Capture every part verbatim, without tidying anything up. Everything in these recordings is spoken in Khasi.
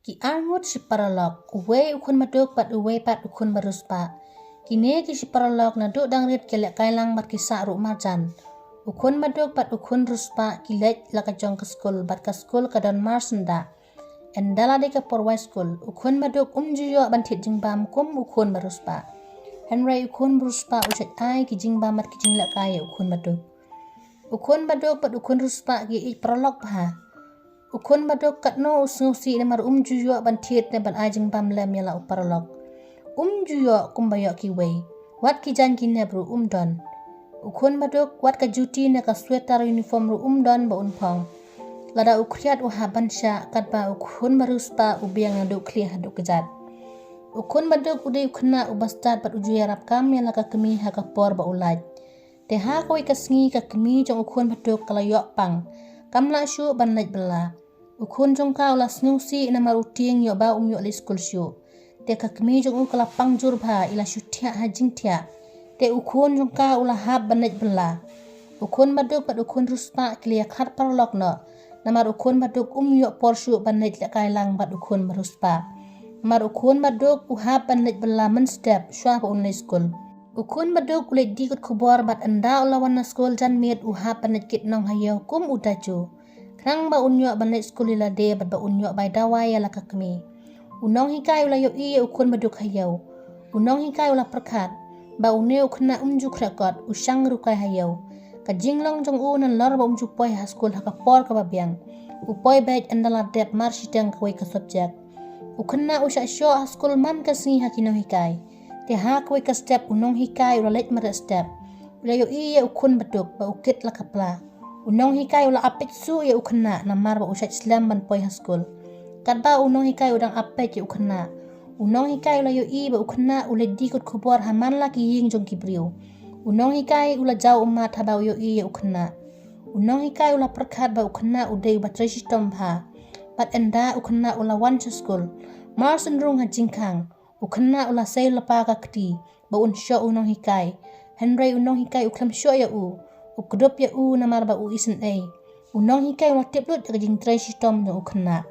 Ki arngut shi paralok, uwei u khun baduk bad uwei pat u khun bariewspah. Kine ki shi paralok naduh dang rit ki lehkai lang bad ki sah ruh marjan. U khun baduk bad u khun riewspah ki leit la ka jong ka skul bad ka skul ka don marsyndah. Ynda la dei ka por wai skul, u khun baduk um ju ïoh ban thied jingbam kum u khun bariewspah. Hynrei u khun bariewspah u shait ai ki jingbam bad ki jinglehkai ïa u khun baduk. U khun baduk bad u khun riewspah ki ïeit paralok bha. U khun baduk katno u sngewsih namar um ju ïoh ban thied ne ban ai jingbam lem ïa la u paralok. Um ju ïoh kumba ïoh kiwei. Wat ki jaiñ ki nep ruh um don. U khun baduk wat ka juti ne ka sweater uniform ruh um don ba un phong. Lada u khriat u hap ban shah katba u khun bariewspah u biang naduh khlieh haduh kjat. U khun baduk u dei u khynnah uba stad bad u ju ïarap kam ïa la ka kmie ha ka por ba u lait. Te ha kawei ka sngi ka kmie jong u khun baduk ka la ïoh pang. Kam lah shuh ban leit bylla. U khun jong ka u la sngewsih namar u tieng ïoh ba um ïoh leit skul shuh. Te ka kmie jong u ka la pang jur bha, i la shu thiah ha jingthiah. Te u khun jong ka u la hap ban leit bylla. U khun baduk bad u khun riewspah ki la ïakhlad paralok noh. Namar u khun baduk um ïoh por shuh ban leit lehkai lang bad u khun bariewspah. Namar u khun baduk u hap ban leit bylla mynstep shuwa ba un leit skul. U khun baduk u leit die kot khubor bad ynda u la wan na skul janmiet u hap ban leit kit nong ha ïew kum u daju. Khnang ba un ïoh ban leit skul ïa lade bad ba un ïoh bai dawai ïa la ka kmie. U nonghikai u la ïohi ïa u khun baduk ha ïew. U nonghikai u la pyrkhat ba une u khynnah um ju khreh kot, u shang ruh kai ha ïew. Ka jinglong jong u nalor ba um ju poi ha skul ha ka por kaba biang. U poi beit ynda la dep mar shiteng kawei ka subject. U khynnah u shah shoh ha skul man ka sngi ha ki nonghikai. Te ha kawei ka step u nonghikai u la leit mareh step. U la ïohi ïa u khun baduk ba u kit la ka pla. U nonghikai u la ap peit shuh ïa u khynnah namar ba u shait slem ban poi ha skul. Katba u nonghikai u dang ap peit ïa u khynnah, u nonghikai u la ïohi ba u khynnah u leit die kot khubor ha man la ki ïing jong ki briew. U nonghikai u la jaw ummat haba u ïohi ïa u khynnah. U nonghikai u la pyrkhat ba u khynnah u dei uba trei shitom bha. Bad ynda u khynnah u la wan sha skul, mar shen rung ha jingkhang, u khynnah u la sei lypa ka kti ba un shoh u nonghikai. Hynrei u nonghikai u khlem shoh ïa u, u kdup ïa u namar ba u isynei. U nonghikai u la tip lut ïa ka jingtrei shitom jong u khynnah.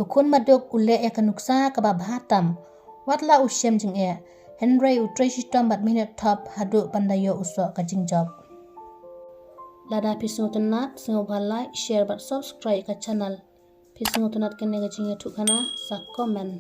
U khun baduk u leh ïa ka nuksa kaba bha tam. Wat la u shem jingeh, hynrei u trei shitom bad minot thop haduh ban da ïoh u soh ka jingjop. Lada phi sngewtynnat, sngewbha like, share bad subscribe ka channel. Phi sngewtynnat kane ka jingïathuhkhana, sa comment.